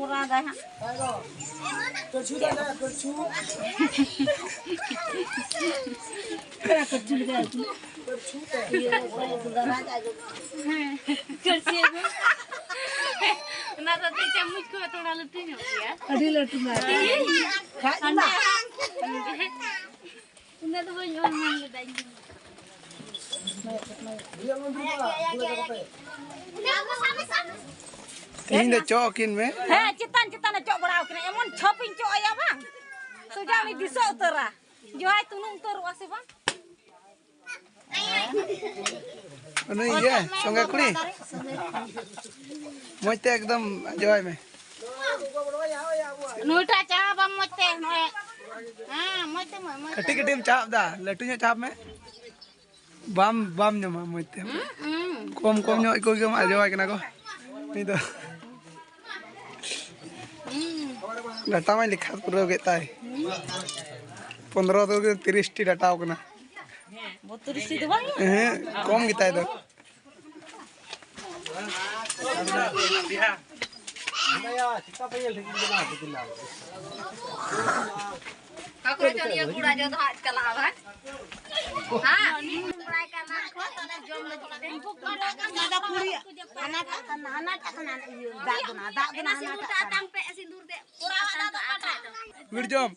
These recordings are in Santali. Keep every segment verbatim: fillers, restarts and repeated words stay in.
ᱠᱚᱨᱟᱣ ᱫᱟᱭ ᱦᱟᱸᱜ᱾ ᱠᱟᱹᱪᱷᱩ ᱫᱟᱫᱟ, ᱠᱟᱹᱪᱷᱩ᱾ ᱠᱟᱹᱪᱷᱩ ᱞᱮᱠᱟ ᱟᱨᱠᱤ᱾ ᱠᱟᱹᱪᱷᱩ ᱛᱮ᱾ ᱤᱭᱟᱹ, ᱦᱮᱸ, ᱠᱟᱹᱪᱷᱤ ᱟᱹᱜᱩ᱾ ᱚᱱᱟ ᱫᱚ ᱛᱤ ᱪᱟᱢᱩᱪ ᱠᱚ ᱛᱷᱚᱲᱟ ᱞᱟᱹᱴᱩ ᱧᱚᱜ ᱜᱮᱭᱟ᱾ ᱟᱹᱰᱤ ᱞᱟᱹᱴᱩ ᱢᱮᱱᱟᱜᱼᱟ᱾ ᱠᱷᱟᱡ ᱫᱚ ᱦᱟᱸᱰᱮ᱾ ᱩᱱᱟᱹᱜ ᱫᱚ ᱵᱟᱹᱧ ᱚᱞ ᱢᱟᱱ ᱞᱮᱫᱟ ᱤᱧ ᱫᱚ᱾ ᱤᱧ ᱫᱚ ᱪᱚᱜ ᱠᱤᱱ ᱢᱮ᱾ ᱦᱮᱸ, ᱪᱮᱛᱟᱱ ᱪᱮᱛᱟᱱ ᱮ ᱪᱚᱜ ᱵᱟᱲᱟ ᱟᱠᱟᱱᱟ᱾ ᱮᱢᱚᱱ ᱪᱷᱚᱯ ᱤᱧ ᱪᱚᱜ ᱟᱭᱟ ᱵᱟᱝ, ᱥᱳᱡᱟ ᱩᱱᱤ ᱫᱤᱥᱟᱹ ᱩᱛᱟᱹᱨᱟ᱾ ᱡᱚᱦᱟᱭ ᱛᱩᱱᱩᱢ ᱩᱛᱟᱹᱨᱚᱜᱼᱟ ᱥᱮ ᱵᱟᱝ? ᱩᱱᱤ ᱤᱭᱟᱹ, ᱥᱚᱸᱜᱮ ᱠᱩᱲᱤ᱾ ᱢᱚᱡᱽ ᱛᱮ ᱮᱠᱫᱚᱢ ᱡᱚᱦᱟᱭ ᱢᱮ᱾ ᱱᱩᱭᱴᱟᱜ ᱪᱟᱦᱟ ᱵᱟᱢ ᱢᱚᱡᱽ ᱛᱮ, ᱱᱚᱜᱼᱚᱭ᱾ ᱦᱮᱸ, ᱢᱚᱡᱽ ᱛᱮ ᱢᱚᱡᱽ, ᱢᱚᱡᱽ ᱛᱮ᱾ ᱠᱟᱹᱴᱤᱡ ᱠᱟᱹᱴᱤᱡ ᱮᱢ ᱪᱟᱯ ᱫᱟ, ᱞᱟᱹᱴᱩ ᱧᱚᱜ ᱪᱟᱯ ᱢᱮ᱾ ᱵᱟᱢ, ᱵᱟᱢ ᱧᱟᱢᱟ ᱢᱚᱡᱽ ᱛᱮ᱾ ᱦᱩᱸ, ᱦᱩᱸ᱾ ᱠᱚᱢ, ᱠᱚᱢ ᱧᱚᱜ ᱠᱚ ᱜᱮ ᱟᱸᱡᱚᱢᱟᱭ ᱠᱟᱱᱟ ᱠᱚ᱾ ᱩᱱᱤ ᱫᱚ᱾ ᱦᱩᱸ᱾ ᱰᱟᱴᱟ ᱢᱟᱭ ᱞᱮᱠᱷᱟ ᱯᱩᱨᱟᱹᱣ ᱠᱮᱫ ᱛᱟᱭ᱾ ᱦᱩᱸ᱾ ᱯᱚᱱᱫᱽᱨᱚ ᱫᱚ ᱛᱤᱨᱤᱥ ᱴᱤ ᱰᱟᱴᱟᱣ ᱠᱟᱱᱟ᱾ ᱵᱚᱛᱛᱨᱤᱥ ᱴᱤ ᱫᱚ ᱵᱟᱝ? ᱦᱮᱸ, ᱠᱚᱢ ᱜᱮᱛᱟᱭ ᱫᱚ᱾ ᱚᱠᱟ ᱠᱚᱨᱮ ᱪᱚ ᱱᱤᱭᱟᱹ ᱜᱩᱲᱟ ᱡᱚ ᱫᱚ ᱦᱟᱸᱜ ᱪᱟᱞᱟᱜᱼᱟ ᱵᱟᱝ? ᱦᱮᱸ? ᱵᱟᱲᱟᱭ ᱠᱟᱱᱟ ᱠᱚ, ᱛᱟᱦᱞᱮ ᱡᱚᱢ ᱞᱟᱹᱜᱤᱫ ᱛᱮ᱾ ᱚᱱᱟ ᱫᱚ ᱠᱩᱲᱤ, ᱦᱟᱱᱟᱴᱟᱜ ᱠᱟᱱᱟ, ᱦᱟᱱᱟᱴᱟᱜ ᱠᱟᱱᱟ, ᱤᱭᱟᱹ, ᱫᱟᱜ ᱠᱟᱱᱟ, ᱫᱟᱜ ᱠᱟᱱᱟ, ᱚᱱᱟ ᱦᱟᱱᱟᱴᱟᱜ ᱥᱤᱸᱫᱩᱨ ᱠᱟᱱᱟ᱾ ᱟᱛᱟᱝ ᱠᱟᱜᱼᱟ ᱠᱷᱟᱡ ᱫᱚ᱾ ᱜᱩᱲ ᱡᱚᱢ᱾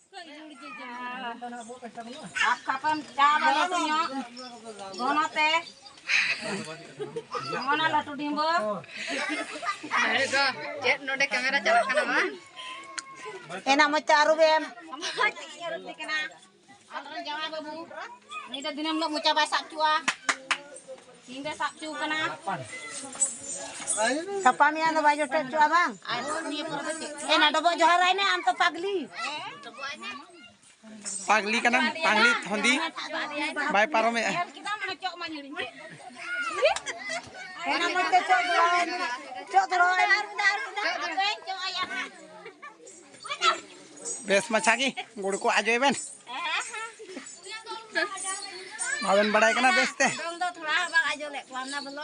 ᱟᱯ ᱠᱷᱟᱯᱟᱢ ᱪᱟ ᱵᱟᱞᱟ ᱛᱩᱧᱚᱜ ᱜᱷᱚᱱᱚ ᱛᱮ᱾ ᱜᱷᱚᱱᱚ ᱞᱟᱹᱴᱩ ᱰᱤᱢᱵᱟᱹ᱾ ᱟᱨᱮ ᱜᱚ, ᱪᱮᱫ ᱱᱚᱰᱮ ᱠᱮᱢᱮᱨᱟ ᱪᱟᱞᱟᱜ ᱠᱟᱱᱟ ᱵᱟᱝ? ᱮᱱᱟ ᱢᱚᱪᱟ ᱟᱹᱨᱩᱵᱮᱢ᱾ ᱢᱚᱪᱟ ᱟᱹᱨᱩᱵ ᱠᱟᱱᱟ᱾ ᱟᱞᱮᱨᱮᱱ ᱡᱟᱶᱟᱭ ᱵᱟᱹᱵᱩ, ᱩᱱᱤ ᱫᱚ ᱫᱤᱱᱟᱹᱢ ᱦᱤᱞᱳᱜ ᱢᱚᱪᱟ ᱵᱟᱭ ᱥᱟᱵ ᱦᱚᱪᱚᱜᱼᱟ᱾ ᱛᱤᱦᱤᱧ ᱫᱚᱭ ᱥᱟᱵ ᱦᱚᱪᱚ ᱠᱟᱱᱟ᱾ ᱜᱟᱯᱟ ᱢᱮᱭᱟᱝ ᱫᱚ ᱵᱟᱭ ᱡᱚᱴᱮᱫ ᱦᱚᱪᱚᱜᱼᱟ ᱵᱟᱝ? ᱟᱨ ᱱᱤᱭᱟᱹ ᱯᱚᱨᱮ ᱫᱚ ᱪᱮᱫ? ᱮᱱᱟ ᱰᱚᱵᱚᱜ ᱡᱚᱦᱟᱨᱟᱭ ᱢᱮ, ᱟᱢ ᱛᱚ ᱯᱟᱜᱽᱞᱤ᱾ ᱯᱟᱜᱽᱞᱤ ᱠᱟᱱᱟᱢ, ᱯᱟᱜᱽᱞᱤ ᱛᱷᱚᱱᱫᱤ ᱵᱟᱭ ᱯᱟᱨᱚᱢᱮᱜᱼᱟ᱾ ᱧᱮᱞ ᱠᱮᱫᱟᱢ, ᱚᱱᱟ ᱪᱚᱜ ᱢᱟ ᱧᱩᱨᱤᱧ ᱠᱮᱫ᱾ ᱮᱱᱟ ᱢᱚᱡᱽ ᱛᱮ ᱪᱚᱜ ᱫᱚᱦᱲᱟᱭ ᱢᱮ, ᱪᱚᱜ ᱫᱚᱦᱲᱟᱭ ᱢᱮ᱾ ᱵᱮᱥ ᱢᱟᱪᱷᱟ ᱜᱮ ᱜᱩᱲ ᱠᱚ ᱟᱡᱚᱭ ᱵᱮᱱ᱾ ᱵᱟᱵᱮᱱ ᱵᱟᱲᱟᱭ ᱠᱟᱱᱟ ᱵᱮᱥ ᱛᱮ᱾ ᱫᱚᱝ ᱫᱚ ᱛᱷᱚᱲᱟ ᱦᱚᱸ ᱵᱟᱝ ᱡᱚᱞᱮᱫ ᱠᱚᱣᱟ ᱚᱱᱟ ᱵᱚᱞᱚ᱾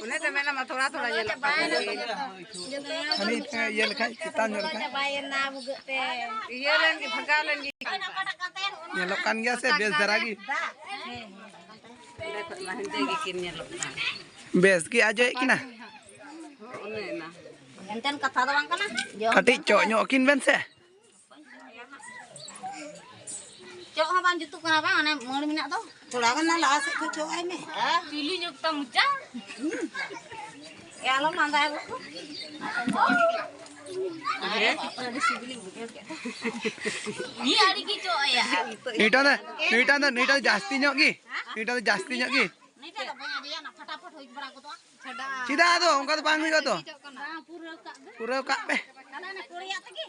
ᱚᱱᱮ ᱛᱮ ᱢᱮᱱᱟᱢᱟ ᱛᱷᱚᱲᱟ ᱛᱷᱚᱲᱟ ᱧᱮᱞᱚᱜ ᱠᱟᱱᱟ᱾ ᱪᱟᱵᱟᱭᱮᱱᱟ ᱠᱚ ᱡᱚᱛᱚ᱾ ᱡᱚᱛᱚ ᱦᱟᱹᱱᱤ ᱤᱭᱟᱹ ᱞᱮᱠᱷᱟᱡ ᱪᱮᱛᱟᱱ ᱧᱚᱜ ᱞᱮᱠᱷᱟᱡ᱾ ᱪᱟᱵᱟᱭᱮᱱᱟ ᱵᱷᱩᱜᱟᱹᱜ ᱛᱮ᱾ ᱤᱭᱟᱹ ᱞᱮᱱ ᱜᱮ, ᱵᱷᱟᱜᱟᱣ ᱞᱮᱱ ᱜᱮ᱾ ᱧᱮᱞᱚᱜ ᱠᱟᱱ ᱜᱮᱭᱟ ᱥᱮ ᱵᱮᱥ ᱫᱷᱟᱨᱟ ᱜᱮ? ᱫᱟᱜ᱾ ᱦᱮᱸ᱾ ᱚᱸᱰᱮ ᱠᱷᱚᱡ ᱢᱟ ᱦᱮᱸᱫᱮ ᱜᱮᱠᱤᱱ ᱧᱮᱞᱚᱜ ᱠᱟᱱ᱾ ᱵᱮᱥ ᱜᱮ ᱟᱡᱚᱭᱮᱫ ᱠᱤᱱᱟ? ᱚᱱᱮ ᱚᱱᱟ᱾ ᱮᱱᱛᱮᱱ ᱠᱟᱛᱷᱟ ᱫᱚ ᱵᱟᱝ ᱠᱟᱱᱟ᱾ ᱡᱚᱢ ᱠᱟᱹᱴᱤᱡ ᱡᱚᱢ ᱪᱚᱜ ᱛᱮ᱾ ᱧᱚᱜ ᱠᱤᱱ ᱵᱮᱱ ᱥᱮ᱾ ᱪᱚᱜ ᱦᱚᱸ ᱵᱟᱝ ᱡᱩᱛᱩᱜ ᱠᱟᱱᱟ ᱵᱟᱝ, ᱚᱱᱮ ᱢᱟᱹᱲ ᱢᱮᱱᱟᱜ ᱫᱚ᱾ ᱛᱷᱚᱲᱟ ᱜᱟᱱ ᱱᱟ ᱞᱟᱦᱟ ᱥᱮᱫ ᱠᱷᱚᱡ ᱪᱚᱜ ᱟᱭ ᱢᱮ᱾ ᱦᱮᱸ? ᱪᱩᱞᱩ ᱧᱚᱜ ᱛᱟᱢ ᱢᱚᱪᱟ᱾ ᱮ, ᱟᱞᱚᱢ ᱞᱟᱸᱫᱟᱭᱟ ᱜᱚ᱾ ᱦᱮᱸ? ᱟᱹᱰᱤ ᱥᱤᱵᱤᱞᱤᱧ ᱵᱩᱡᱷᱟᱹᱣ ᱠᱮᱫ᱾ ᱱᱤᱭᱟᱹ ᱟᱹᱰᱤ ᱜᱮ ᱪᱚᱜ ᱟᱭᱟ᱾ ᱱᱩᱭᱴᱟ ᱫᱚ, ᱱᱩᱭᱴᱟ ᱫᱚ, ᱱᱩᱭᱴᱟ ᱫᱚ ᱡᱟᱹᱥᱛᱤ ᱧᱚᱜ ᱜᱮ᱾ ᱱᱩᱭᱴᱟ ᱫᱚ ᱡᱟᱹᱥᱛᱤ ᱧᱚᱜ ᱜᱮ᱾ ᱱᱤᱭᱟᱹᱴᱟ ᱫᱚ ᱵᱟᱹᱧ ᱟᱹᱰᱤᱭᱟ, ᱚᱱᱟ ᱯᱷᱟᱴᱟᱯᱷᱟᱴ ᱦᱩᱭ ᱵᱟᱲᱟ ᱜᱚᱫᱚᱜᱼᱟ᱾ ᱪᱷᱟᱰᱟ᱾ ᱪᱮᱫᱟᱜ ᱟᱫᱚ? ᱚᱱᱠᱟ ᱫᱚ ᱵᱟᱝ ᱦᱩᱭᱩᱜᱼᱟ ᱛᱚ᱾ ᱵᱟᱝ, ᱯᱩᱨᱟᱹᱣ ᱠᱟᱜ ᱫᱚ᱾ ᱯᱩᱨᱟᱹᱣ ᱠᱟᱜ ᱯᱮ᱾ ᱛᱟᱦᱞᱮ ᱚᱱᱟ ᱠᱚᱲᱤᱭᱟᱜ ᱛᱮᱜᱮ?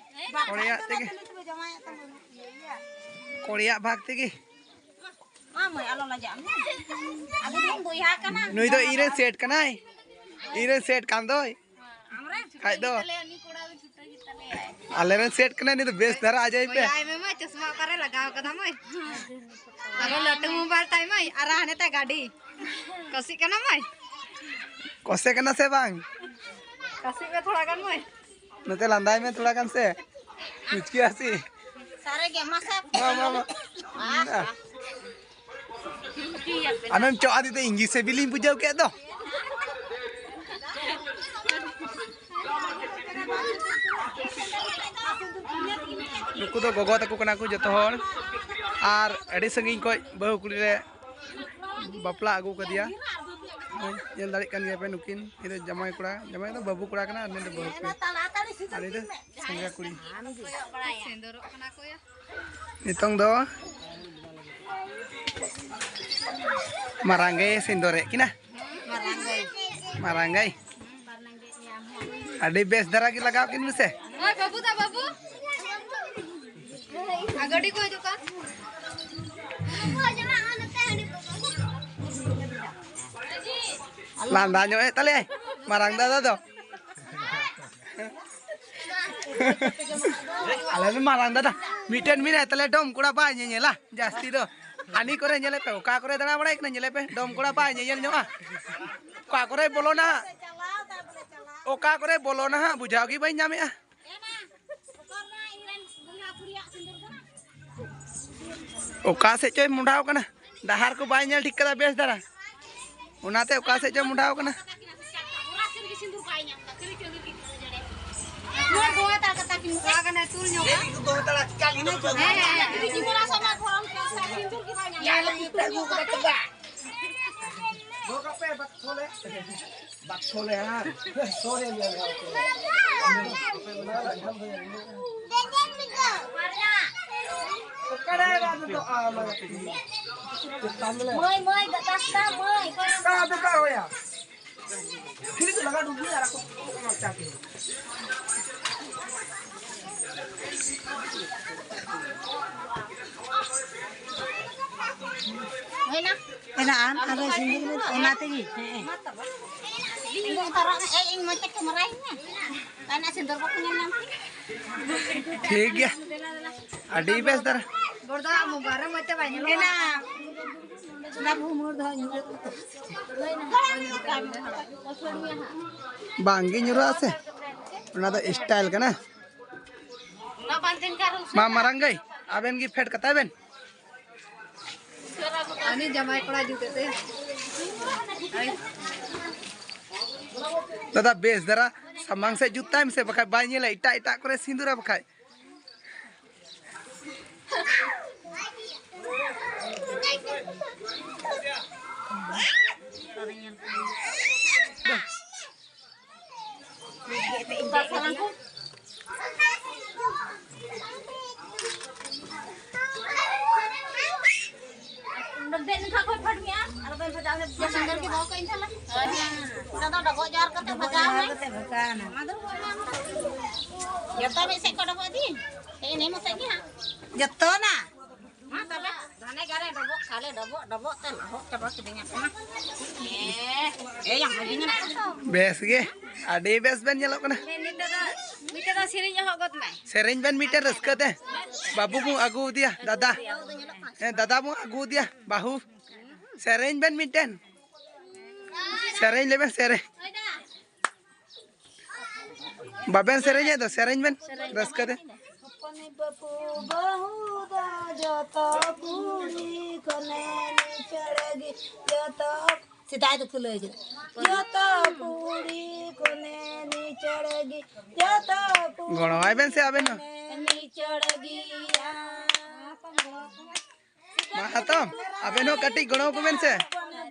ᱠᱚᱲᱤᱭᱟᱜ ᱛᱮᱜᱮ᱾ ᱛᱩᱞᱩᱡ ᱛᱚᱵᱮ ᱡᱟᱶᱟᱭᱟᱜ ᱛᱟᱢᱟ᱾ ᱤᱭᱟᱹ, ᱤᱭᱟᱹ᱾ ᱠᱚᱲᱤᱭᱟᱜ ᱵᱷᱟᱜᱽ ᱛᱮᱜᱮ᱾ ᱢᱟ ᱢᱟᱹᱭ, ᱟᱞᱚ ᱞᱟᱡᱟᱜ ᱢᱮ᱾ ᱟᱵᱚ ᱵᱚᱱ ᱵᱚᱭᱦᱟ ᱠᱟᱱᱟ᱾ ᱱᱩᱭ ᱫᱚ ᱤᱧ ᱨᱮᱱ ᱥᱮᱴ ᱠᱟᱱᱟᱭ᱾ ᱤᱧ ᱨᱮᱱ ᱥᱮᱴ ᱠᱟᱱ ᱫᱚᱭ᱾ ᱟᱢᱨᱮᱱ ᱠᱷᱟᱡ ᱫᱚ᱾ ᱪᱷᱩᱴᱟᱹᱣ ᱜᱮᱛᱟᱞᱮᱭᱟ, ᱩᱱᱤ ᱠᱚᱲᱟ ᱫᱚ ᱪᱷᱩᱴᱟᱹᱣ ᱜᱮᱛᱟᱞᱮᱭᱟᱭ᱾ ᱟᱞᱮ ᱨᱮᱱ ᱥᱮᱴ ᱠᱟᱱᱟᱭ, ᱩᱱᱤ ᱫᱚ ᱵᱮᱥ ᱫᱷᱟᱨᱟ ᱟᱡᱟᱭ ᱯᱮ᱾ ᱚᱠᱚᱭᱟᱭ ᱢᱮ ᱢᱟᱹᱭ? ᱪᱚᱥᱢᱟ ᱚᱠᱟᱨᱮ ᱞᱟᱜᱟᱣ ᱠᱟᱫᱟ ᱢᱟᱹᱭ? ᱟᱨᱚ ᱞᱟᱹᱴᱩ ᱢᱳᱵᱟᱭᱤᱞ ᱛᱟᱭ ᱢᱟᱹᱭ, ᱟᱨ ᱦᱟᱱᱮ ᱛᱟᱭ ᱜᱟᱹᱰᱤ᱾ ᱠᱟᱹᱥᱤᱜ ᱠᱟᱱᱟ ᱢᱟᱹᱭ? ᱠᱚᱥᱮ ᱠᱟᱱᱟ ᱥᱮ ᱵᱟᱝ? ᱠᱟᱹᱥᱤᱜ ᱢᱮ ᱛᱷᱚᱲᱟ ᱜᱟᱱ ᱢᱟᱹᱭ᱾ ᱱᱚᱛᱮ ᱞᱟᱸᱫᱟᱭ ᱢᱮ ᱛᱷᱚᱲᱟ ᱜᱟᱱ ᱥᱮ᱾ ᱢᱩᱪᱠᱤ ᱦᱟᱹᱥᱤ᱾ ᱥᱟᱨᱮ ᱜᱮ ᱢᱟᱥᱮ᱾ ᱢᱟ, ᱢᱟ, ᱢᱟ᱾ ᱟᱢᱮᱢ ᱪᱚᱜ ᱟᱫᱤ ᱛᱮ ᱤᱧ ᱜᱮ ᱥᱤᱵᱤᱞᱤᱧ ᱵᱩᱡᱷᱟᱹᱣ ᱠᱮᱫ ᱫᱚ᱾ ᱱᱩᱠᱩ ᱫᱚ ᱜᱚᱜᱚ ᱛᱟᱠᱚ ᱠᱟᱱᱟ ᱠᱚ ᱡᱚᱛᱚ ᱦᱚᱲ, ᱟᱨ ᱟᱹᱰᱤ ᱥᱟᱺᱜᱤᱧ ᱠᱷᱚᱡ ᱵᱟᱹᱦᱩ ᱠᱩᱲᱤ ᱞᱮ ᱵᱟᱯᱞᱟ ᱟᱹᱜᱩ ᱠᱟᱫᱮᱭᱟ᱾ ᱱᱚᱜᱼᱚᱭ ᱧᱮᱞ ᱫᱟᱲᱮᱭᱟᱜ ᱠᱟᱱ ᱜᱮᱭᱟ ᱯᱮ, ᱱᱩᱠᱤᱱ, ᱱᱩᱭ ᱫᱚ ᱡᱟᱢᱟᱭ ᱠᱚᱲᱟ, ᱡᱟᱢᱟᱭ ᱫᱚ ᱵᱟᱹᱵᱩ ᱠᱚᱲᱟ ᱠᱟᱱᱟ, ᱟᱨ ᱱᱩᱭ ᱫᱚ ᱵᱟᱹᱦᱩ ᱠᱩᱲᱤ, ᱟᱨ ᱱᱩᱭ ᱫᱚ ᱥᱮᱸᱫᱽᱨᱟ ᱠᱩᱲᱤ᱾ ᱥᱤᱸᱫᱩᱨᱚᱜ ᱠᱟᱱᱟ ᱠᱚ ᱭᱟ᱾ ᱱᱤᱛᱚᱝ ᱫᱚ ᱢᱟᱨᱟᱝ ᱜᱮ ᱥᱤᱸᱫᱩᱨᱮᱫ ᱠᱤᱱᱟ᱾ ᱢᱟᱨᱟᱝ ᱜᱟᱹᱭ᱾ ᱢᱟᱨᱟᱝ ᱜᱟᱹᱭ᱾ ᱟᱹᱰᱤ ᱵᱮᱥ ᱫᱷᱟᱨᱟ ᱜᱮ ᱞᱟᱜᱟᱣ ᱠᱤᱱ ᱢᱮᱥᱮ᱾ ᱳᱭ ᱵᱟᱹᱵᱩ ᱫᱟ ᱵᱟᱹᱵᱩ᱾ ᱟᱨ ᱜᱟᱹᱰᱤ ᱠᱚ ᱦᱤᱡᱩᱜ ᱠᱟᱱ᱾ ᱞᱟᱸᱫᱟ ᱧᱚᱜ ᱮᱫ ᱛᱟᱞᱮᱭᱟᱭ ᱢᱟᱨᱟᱝ ᱫᱟᱫᱟ ᱫᱚ᱾ ᱟᱞᱮ ᱫᱚ ᱢᱟᱨᱟᱝ ᱫᱟᱫᱟ ᱢᱤᱫᱴᱮᱱ ᱢᱮᱱᱟᱭ ᱛᱟᱞᱮ, ᱰᱚᱢ ᱠᱚᱲᱟ ᱵᱟᱭ ᱧᱮᱧᱮᱞᱟ ᱡᱟᱹᱥᱛᱤ ᱫᱚ᱾ ᱦᱟᱹᱱᱤ ᱠᱚᱨᱮ ᱧᱮᱞᱮ ᱯᱮ, ᱚᱠᱟ ᱠᱚᱨᱮ ᱫᱟᱬᱟ ᱵᱟᱲᱟᱭ ᱠᱟᱱᱟ, ᱧᱮᱞᱮ ᱯᱮ, ᱰᱚᱢ ᱠᱚᱲᱟ ᱵᱟᱭ ᱧᱮᱧᱮᱞ ᱧᱚᱜᱼᱟ᱾ ᱚᱠᱟ ᱠᱚᱨᱮ ᱵᱚᱞᱚᱱᱟ ᱦᱟᱸᱜ, ᱚᱠᱟ ᱠᱚᱨᱮ ᱵᱚᱞᱚᱱᱟ ᱦᱟᱸᱜ, ᱵᱩᱡᱷᱟᱹᱣ ᱜᱮ ᱵᱟᱹᱧ ᱧᱟᱢᱮᱜᱼᱟ᱾ ᱚᱠᱟ ᱥᱮᱫ ᱪᱚᱭ ᱢᱚᱸᱰᱷᱟᱣ ᱠᱟᱱᱟ, ᱰᱟᱦᱟᱨ ᱠᱚ ᱵᱟᱭ ᱧᱮᱞ ᱴᱷᱤᱠ ᱠᱟᱫᱟ ᱵᱮᱥ ᱫᱷᱟᱨᱟ, ᱚᱱᱟᱛᱮ ᱚᱠᱟ ᱥᱮᱫ ᱪᱚᱭ ᱢᱚᱸᱰᱷᱟᱣ ᱠᱟᱱᱟ᱾ ᱵᱟᱠᱥᱚ ᱞᱮ, ᱦᱮᱸ᱾ ᱥᱚᱨᱮ ᱞᱮ, ᱦᱮᱸ᱾ ᱚᱠᱟᱨᱮ ᱨᱟᱡᱽ ᱫᱚ ᱟᱢ? ᱢᱟᱹᱭ, ᱢᱟᱹᱭ, ᱜᱟᱛᱟ ᱥᱮᱛᱟ, ᱢᱟᱹᱭ, ᱚᱠᱟᱨᱮ ᱚᱠᱟ ᱫᱚ ᱚᱠᱟ ᱦᱚᱭᱟ? ᱠᱷᱤᱨᱤ ᱫᱚ ᱞᱟᱜᱟ ᱰᱩᱵᱩᱡ ᱟᱨ ᱟᱠᱚ ᱠᱚ ᱪᱟ ᱠᱮᱫᱟ᱾ ᱦᱩᱭᱱᱟ? ᱦᱮᱱᱟᱜᱼᱟ, ᱟᱫᱚ ᱥᱤᱸᱫᱩᱨ ᱫᱚ ᱚᱱᱟ ᱛᱮᱜᱮ᱾ ᱦᱮᱸ᱾ ᱤᱧ ᱫᱚ ᱩᱛᱟᱹᱨᱚᱜ ᱢᱮ, ᱮᱭ, ᱤᱧ ᱢᱚᱡᱽ ᱛᱮ ᱠᱮᱢᱮᱨᱟᱭᱤᱧ ᱢᱮ᱾ ᱛᱟᱦᱮᱱᱟ ᱥᱤᱸᱫᱩᱨ ᱵᱟᱠᱚ ᱧᱮᱞ ᱧᱟᱢ ᱠᱮ᱾ ᱴᱷᱤᱠ ᱜᱮᱭᱟ, ᱟᱹᱰᱤ ᱵᱮᱥ ᱫᱷᱟᱨᱟ᱾ ᱵᱚᱲᱫᱟ ᱢᱳᱵᱟᱭᱤᱞ ᱨᱮ ᱢᱚᱡᱽ ᱛᱮ ᱵᱟᱭ ᱧᱮᱞᱚᱜ ᱠᱟᱱᱟ᱾ ᱚᱱᱟ ᱵᱷᱩᱢᱩᱨ ᱫᱚ ᱦᱟᱸᱜ ᱧᱩᱨᱩᱜ᱾ ᱵᱟᱝ ᱜᱮ ᱧᱩᱨᱩᱜᱼᱟ ᱥᱮ, ᱚᱱᱟ ᱫᱚ ᱥᱴᱟᱭᱤᱞ ᱠᱟᱱᱟ᱾ ᱢᱟ ᱢᱟᱨᱟᱝ ᱜᱟᱹᱭ, ᱟᱵᱮᱱ ᱜᱮ ᱯᱷᱮᱰ ᱠᱟᱛᱟᱭ ᱵᱮᱱ᱾ ᱟᱹᱱᱤ ᱡᱟᱢᱟᱭ ᱠᱚᱲᱟ ᱡᱩᱛ ᱮᱛᱮ᱾ ᱫᱟᱫᱟ, ᱵᱮᱥ ᱫᱷᱟᱨᱟ ᱥᱟᱢᱟᱝ ᱥᱮᱫ ᱡᱩᱛ ᱛᱟᱭ ᱢᱮᱥᱮ, ᱵᱟᱠᱷᱟᱡ ᱵᱟᱭ ᱧᱮᱞᱟ, ᱮᱴᱟᱜ ᱮᱴᱟᱜ ᱠᱚᱨᱮ ᱥᱤᱸᱫᱩᱨᱟ ᱵᱟᱠᱷᱟᱡ᱾ ᱚᱸᱰᱮ ᱫᱮᱡ ᱞᱮᱱᱠᱷᱟᱱ ᱠᱷᱚᱡ ᱯᱷᱟᱴ ᱢᱮᱭᱟ, ᱟᱨ ᱵᱟᱹᱧ ᱵᱷᱟᱡᱟᱣ ᱞᱮ ᱥᱮᱸᱜᱮᱞ ᱜᱮ ᱫᱚᱦᱚ ᱠᱟᱜ ᱤᱧ ᱛᱟᱦᱞᱮ᱾ ᱚᱸᱰᱮ ᱫᱚ ᱰᱚᱵᱚᱜ ᱡᱚᱦᱟᱨ ᱠᱟᱛᱮ ᱵᱷᱟᱡᱟᱣ ᱢᱮ᱾ ᱡᱚᱛᱚ ᱢᱤᱫ ᱥᱮᱫ ᱠᱚ ᱰᱚᱵᱚᱜ ᱤᱫᱤ᱾ ᱡᱚᱛᱚ ᱢᱤᱫ ᱥᱮᱫ ᱜᱮ ᱦᱟᱸᱜ᱾ ᱡᱚᱛᱚ ᱱᱟ᱾ ᱢᱟ ᱛᱚᱵᱮ, ᱜᱷᱟᱱᱮ ᱜᱷᱟᱱᱮ ᱰᱚᱵᱚᱜ, ᱥᱟᱞᱮ ᱰᱚᱵᱚᱜ, ᱰᱚᱵᱚᱜ ᱛᱮ ᱞᱚᱦᱚᱫ ᱪᱟᱵᱟ ᱠᱤᱫᱤᱧᱟ ᱠᱚ᱾ ᱮ, ᱮ, ᱭᱟ, ᱢᱟᱹᱡᱷᱤ ᱧᱮᱞᱚᱜ ᱠᱟᱱᱟ᱾ ᱵᱮᱥ ᱜᱮ, ᱟᱹᱰᱤ ᱵᱮᱥ ᱵᱮᱱ ᱧᱮᱞᱚᱜ ᱠᱟᱱᱟ᱾ ᱢᱤᱫᱴᱮᱡ ᱫᱚ, ᱢᱤᱫᱴᱮᱡ ᱫᱚ ᱥᱮᱨᱮᱧ ᱮᱦᱚᱵ ᱜᱚᱫ ᱢᱮ᱾ ᱥᱮᱨᱮᱧ ᱵᱮᱱ ᱢᱤᱫᱴᱮᱱ ᱨᱟᱹᱥᱠᱟᱹ ᱛᱮ᱾ ᱵᱟᱹᱵᱩ ᱠᱚ ᱟᱹᱜᱩ ᱟᱫᱮᱭᱟ, ᱫᱟᱫᱟ᱾ ᱵᱟᱹᱵᱩ ᱫᱚ ᱧᱮᱞᱚᱜ ᱠᱟᱱᱟ᱾ ᱦᱮᱸ, ᱫᱟᱫᱟ ᱵᱚᱱ ᱟᱹᱜᱩ ᱟᱫᱮᱭᱟ ᱵᱟᱹᱦᱩ᱾ ᱥᱮᱨᱮᱧ ᱵᱮᱱ ᱢᱤᱫᱴᱮᱱ᱾ ᱥᱮᱨᱮᱧ ᱞᱮᱵᱮᱱ, ᱥᱮᱨᱮᱧ᱾ ᱵᱟᱵᱮᱱ ᱥᱮᱨᱮᱧᱮᱫ ᱫᱚ, ᱥᱮᱨᱮᱧ ᱵᱮᱱ ᱨᱟᱹᱥᱠᱟᱹ ᱛᱮ᱾ ᱦᱚᱯᱚᱱ ᱵᱟᱹᱵᱩ ᱵᱟᱹᱦᱩ ᱫᱚ ᱡᱚᱛᱚ ᱠᱩᱲᱤ ᱠᱚᱱᱮ ᱱᱤᱪᱚᱲ ᱜᱮ, ᱡᱚᱛᱚ ᱥᱮᱫᱟᱭ ᱫᱚᱠᱚ ᱞᱟᱹᱭ ᱠᱮᱫᱟ, ᱡᱚᱛᱚ ᱠᱩᱲᱤ ᱠᱚᱱᱮ ᱱᱤᱪᱚᱲ ᱜᱮ, ᱡᱚᱛᱚ ᱠᱩᱲᱤ ᱜᱚᱲᱚᱣᱟᱭ ᱵᱮᱱ ᱥᱮ ᱟᱵᱮᱱ ᱦᱚᱸ᱾ ᱠᱚᱱᱮ ᱱᱤᱪᱚᱲ ᱜᱮᱭᱟ᱾ ᱢᱟ ᱦᱟᱛᱚᱢ, ᱟᱵᱮᱱ ᱦᱚᱸ ᱠᱟᱹᱴᱤᱡ ᱜᱚᱲᱚ ᱟᱠᱚ ᱵᱮᱱ ᱥᱮ᱾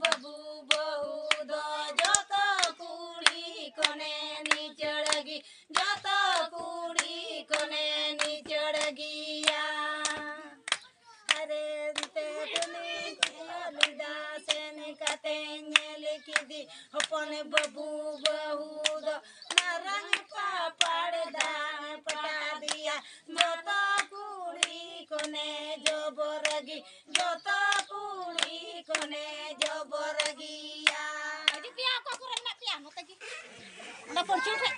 ᱵᱟᱹᱵᱩ ᱵᱟᱹᱦᱩ ᱫᱚ ᱡᱚᱛᱚ ᱠᱩᱲᱤ ᱠᱚᱱᱮ ᱱᱤᱪᱚᱲ ᱜᱮ, ᱡᱚᱛᱚ ᱠᱩᱲᱤ ᱠᱚᱱᱮ ᱱᱤᱪᱚᱲ ᱜᱮᱭᱟ᱾ ᱟᱨᱮ ᱮᱱᱛᱮ ᱫᱚᱞᱤᱧ ᱠᱚᱭᱚᱜ ᱞᱮᱫᱟ, ᱥᱮᱱ ᱠᱟᱛᱮᱧ ᱧᱮᱞ ᱠᱮᱫᱮ ᱦᱚᱯᱚᱱ ᱵᱟᱹᱵᱩ ᱵᱟᱹᱦᱩ ᱫᱚ ᱢᱟᱨᱟᱝ ᱯᱟᱯᱟᱲ ᱫᱟᱜ ᱯᱟᱴᱟ ᱫᱮᱭᱟ᱾ ᱡᱚᱛᱚ ᱠᱩᱲᱤ ᱠᱚᱱᱮ ᱡᱚᱵᱚᱨ ᱜᱮ, ᱡᱚᱛᱚ ᱠᱩᱲᱤ ᱠᱚᱱᱮ ᱡᱚᱵᱚᱨ ᱜᱮᱭᱟ᱾ ᱦᱤᱡᱩᱜ ᱯᱮᱭᱟ, ᱚᱠᱟ ᱠᱚᱨᱮ ᱢᱮᱱᱟᱜ ᱯᱮᱭᱟ, ᱱᱚᱛᱮ ᱜᱮ᱾ ᱚᱸᱰᱮ ᱯᱚᱨᱪᱩᱱ ᱴᱷᱮᱡ᱾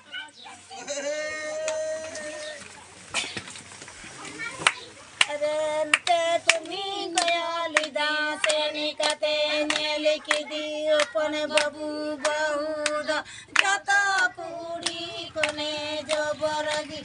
ᱨᱮᱱᱛᱮ ᱛᱩᱢᱤ ᱠᱚᱭᱚᱜ ᱞᱮᱫᱟ, ᱥᱮᱱ ᱠᱟᱛᱮ ᱧᱮᱞ ᱠᱮᱫᱮ ᱦᱚᱯᱚᱱ ᱵᱟᱹᱵᱩ ᱵᱟᱹᱦᱩ ᱫᱚ ᱡᱚᱛᱚ ᱠᱩᱲᱤ ᱠᱚᱱᱮ ᱡᱚᱵᱚᱨ ᱜᱮ᱾